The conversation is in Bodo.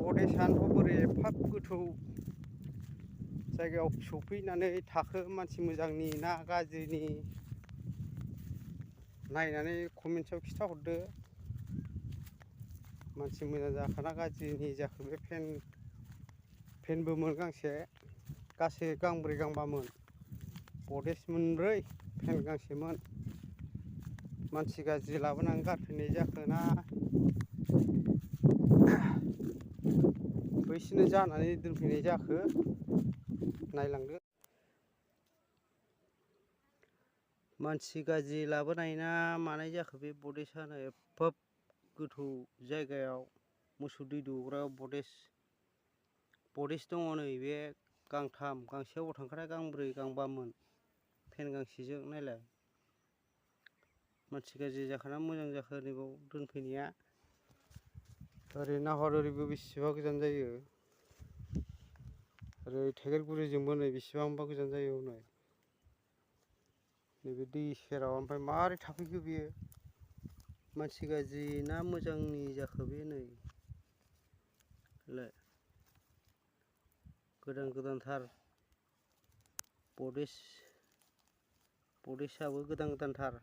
बडेसानथ' बोरै एफा गोथौ जायगायाव सौफैनानै थाखो मानसि मोजांनि ना गाज्रिनि नायनानै कमेन्टआव खिथाहरदो। मानसि मोजां जाखोना गाज्रिनि जाखो बे फेनबोमोन गांसे, गासै गांब्रै गांबामोन। बडेस मोनब्रै, फेन गांसेमोन। मानसि गाज्रि लाबोनानै गारफैनाय जाखोना बैसिनो जानानै दोनफैनाय जाखो नायलांदो। मानसि गाज्रि लाबोनाय ना मानाय जाखो बे बडेसानो एफा गोथौ जायगायाव मोसौ दै दौग्रायाव बडेस दङ नै बे गांथाम, गांसेयाव थांखानाय गांब्रै गांबामोन। फेन गांसेजों नायलाय। मानसि गाज्रि जाखोना मोजां जाखो नैबाव दोनफैनाया। ओरै नाहर, ओरैबो बेसेबा गोजान जायो। ओरै थाइगेरगुरिजोंबो नै बेसेबांबा गोजान जायो हनै। नैबे दै सेराव ओमफ्राय मारै थाफैखो बियो? मानसि गाज्रि ना मोजांनि जाखो बे नै? गोदान गोदानथार बडेसाबो गोदान गोदानथार।